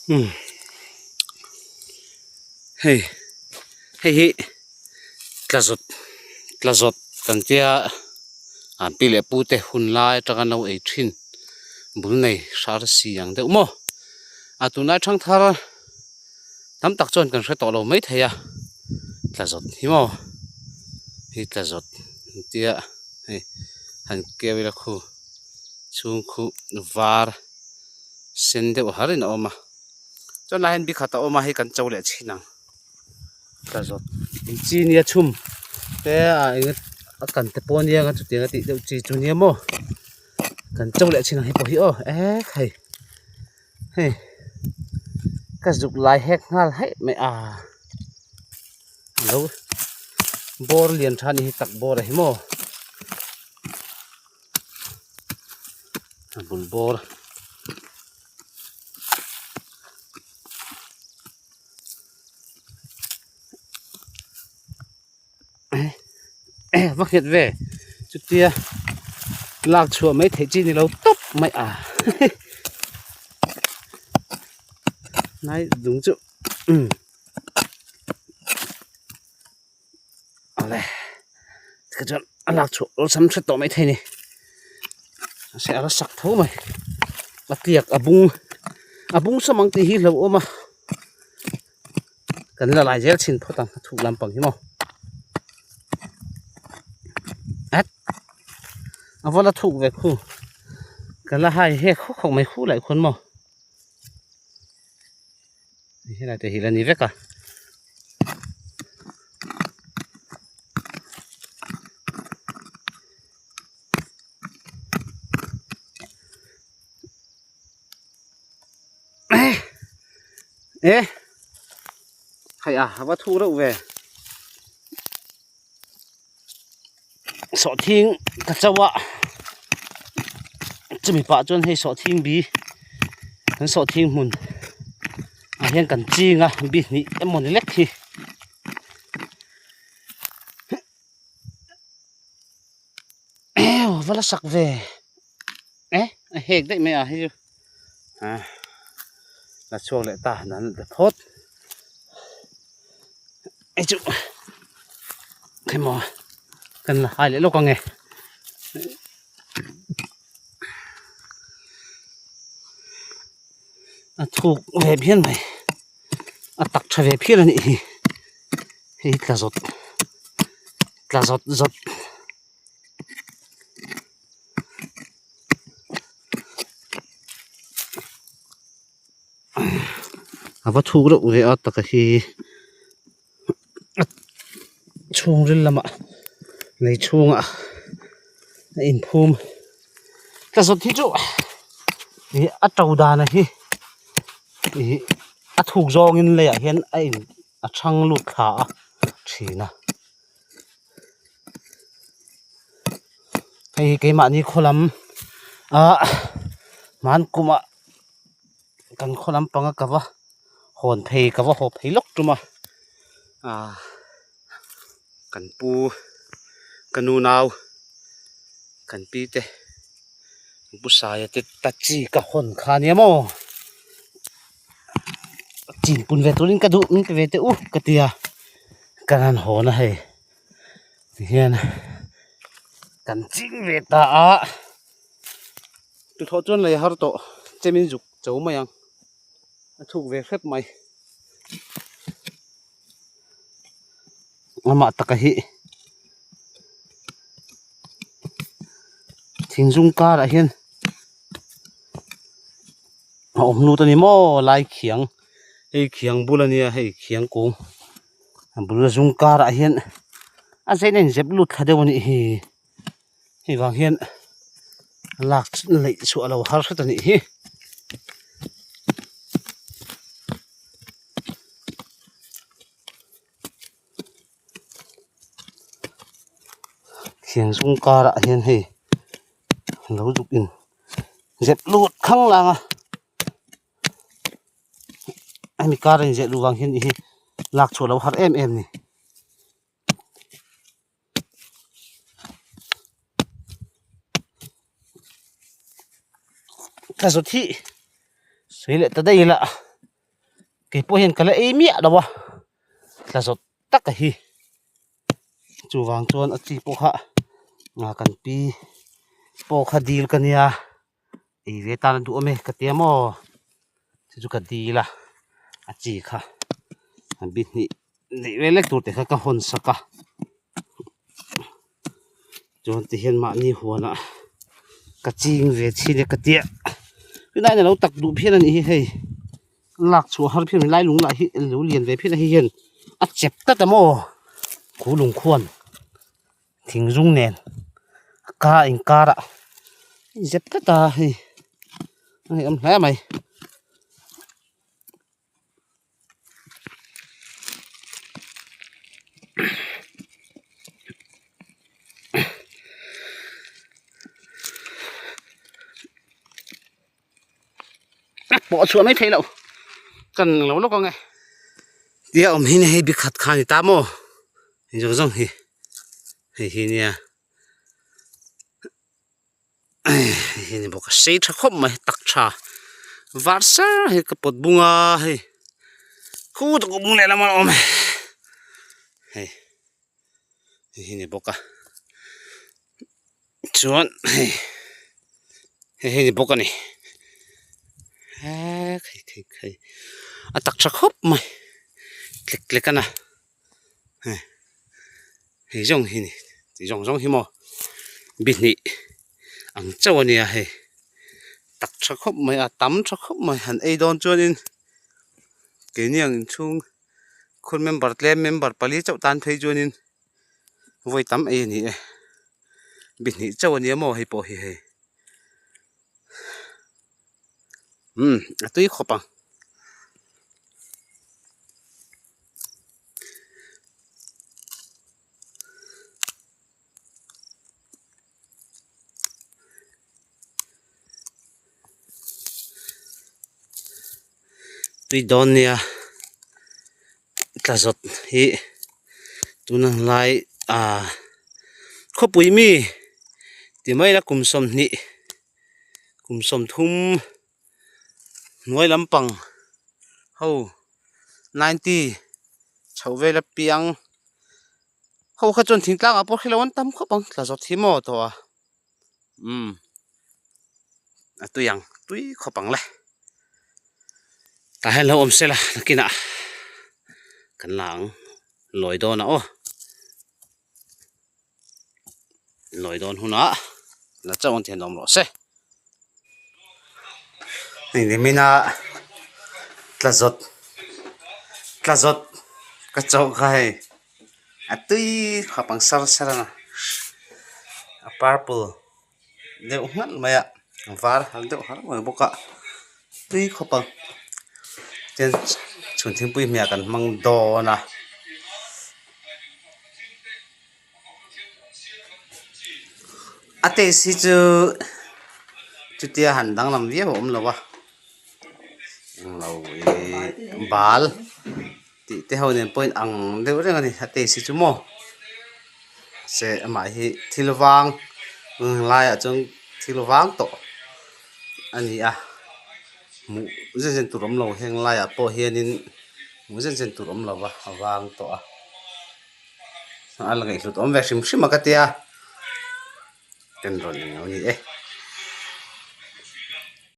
Umm hei hei hi tla zawt tla zawt kan tia ah pi leh pu te hun lai atanga no ei thin bul nei hrar si ang deuh maw a tunlai thangthar tam tak chuan kan hre tawh lo mai thei a tla zawt hi maw hei tla zawt an tia hei han keu ila khu chhung khu var sen deuh har in a awm a chuan lai hian bikhat a awm a hei kan cho leh chhin ang tla zawt in chi nia chhum te a eng a kan te pawh ania nga chutiang a tih deuh chi chu nia maw kan cho leh chhin ang hei pawh hi aw ek hei hei ka zuk lai hek nghal haih mai a alo bawr lian tha a ni hi tak bawr a hi maw. A bul bawr va nghet ve chutia lak chhuah mai theih chi ni lo tawp mai a nai dung chu awle tikha chuan a lak chhuah awlsam hret tawh maithei a ni mahse a la sak tho mai a tliak a bung a bung sam ang tih hi hlauhawm a kan la lai zel chhin phawt ang a thuk lampang hi maw et a va la thuk ve khu ka la hai hek hawk hawk mai khu laih khawn maw helai te hi la ni vek a. E hei a va thu reuh ve sawhthing ka cho a chumi pah chuan hei sawhthing bi kan sawhthing hmun ah hian kan ching a bi hnih emaw ni lek hi ew va la sak ve eh a hek daih mai a hei chu ah la chhuak leh ta nan la phawt hei chu emaw kan la hai leh lawk ang e a thuk ve phian mai a tak tha ve phian a nih hi hei hi tla zawt tla zawt zawt. A va thuk reuh ve a taka hi a chhungril lamah lei chhungah a inphum tla zawt hi chu ih a to dan hi ih a thuk zawngin leiah hian a in a chhang lut thla a thin a. Hei hi keimahni khaw lam ah hman kumah kan khaw lampanga ka va hawn phei ka va haw phei lawk tum a ah kan pu ka nu nau kan pi te pu saia te ta chi ka hawn kha nia maw chin pun ve turin ka duh min pe ve teh u ka ti a ka han hawn a hei tihian kan ching ve ta a tuthawh chuan lei har tawh chemin zuk cho mai ang a chhuk ve hrep mai amah taka hi thing zum karah hian a awm lut a ni maw lai khiang hei khiang bul a nia hei khiang kung a bul a zum karah hian a zain a inzep lut thla deuh a nih hi hei vang hian lak neih chhuah a lo har hret a nih hi. Thian zum karah hian hei lo zuk in zep lut khang lang a hemi kar a inzeh luh vang hian ih hi lak chhuah lo har em em a ni. Ka zawt hi sawi leh ta daih ila. Kei pawh hian ka la ei miah lo a tla zawt tak a hi chuvang chuan a chi pawh kha ah kan pi pawh kha dil ka nia ei ve tan a duh awm e ka tia maw chu chu ka dil a a chi kha a bi hnih neih vel lek tur te kha ka hawn sak a chuan ti hian mahni huanah ka ching ve chhin e ka tia tunah hian a lo tak duh phian a nih hi hei lak chhuah har phian lai lung lah hi a lo lian ve phian a hei hian a chep tlat a maw khu lung khuan thing zum nen a ka inkarah a zep tlat a hei a ngaihawm hle mai. Pawh chhuah mai theih loh kan lo lawk ang e tia awm hi hei bi khat kha a ni ta maw hei zawng zawng hi hei hi nia hei hi a ni bawk a sei tha khawp mai tak tha var sar hei ka pawt bung a hei khutah ka bung lehlam a awm e hei. Hei hi a ni bawk a chuan hei hei hi a ni bawk a ni hei hei hei a tak tha khawp mai tlek tlek a na hei hei zawng hi a ni tih zawng zawng hi maw bihnih ang chauh a nia hei tak tha khawp mai a tam tha khawp mai han ei dawn chuanin keini ang inchhung. Khur member tlem member pali chauh tan phei chuanin vawi tam ei a ni e bihnih chauh a nia maw hei pawh hi hei umm a tui khawp ang. Tui dawn nia tla zawt hi tuna lai ah khawpui mi ti mai ila kum 20 kum 30 hnuai lampang ho 90 chhoh vel apiang ho kha chuan thingtlang ah pawh hrelo an tam khawp ang tla zawt hi maw tawh a umm a tui ang tui khawp ang le tah hian lo awm sela nakinah kan la ang lawi dawn a aw lawi dawn hunah la chauh ang thian awm rawh se hei nimina tla zawt tla zawt ka chauh kha hei a tui khawp ang sar sar a a purple deuh nghalh mai a a var har deuh har mai bawk a tui khawp ang tin chhun thingpui hmeh ah kan hmang dawn a. A taste hi chu chutia han danglam viau a awm lo a englo ihh bal tih te ho nen pawhin ang deuh reng a ni a taste hi chu maw se amah hi thil vang laiah chuan thil vang tawh a ni a hmuh zen zen tur awm lo heng laiah pawh hianin hmuh zen zen tur awm lo va a vang tawh a. A la ngaihhlut awm ve hrim hrim a ka tia ten rawn eng lo ni e.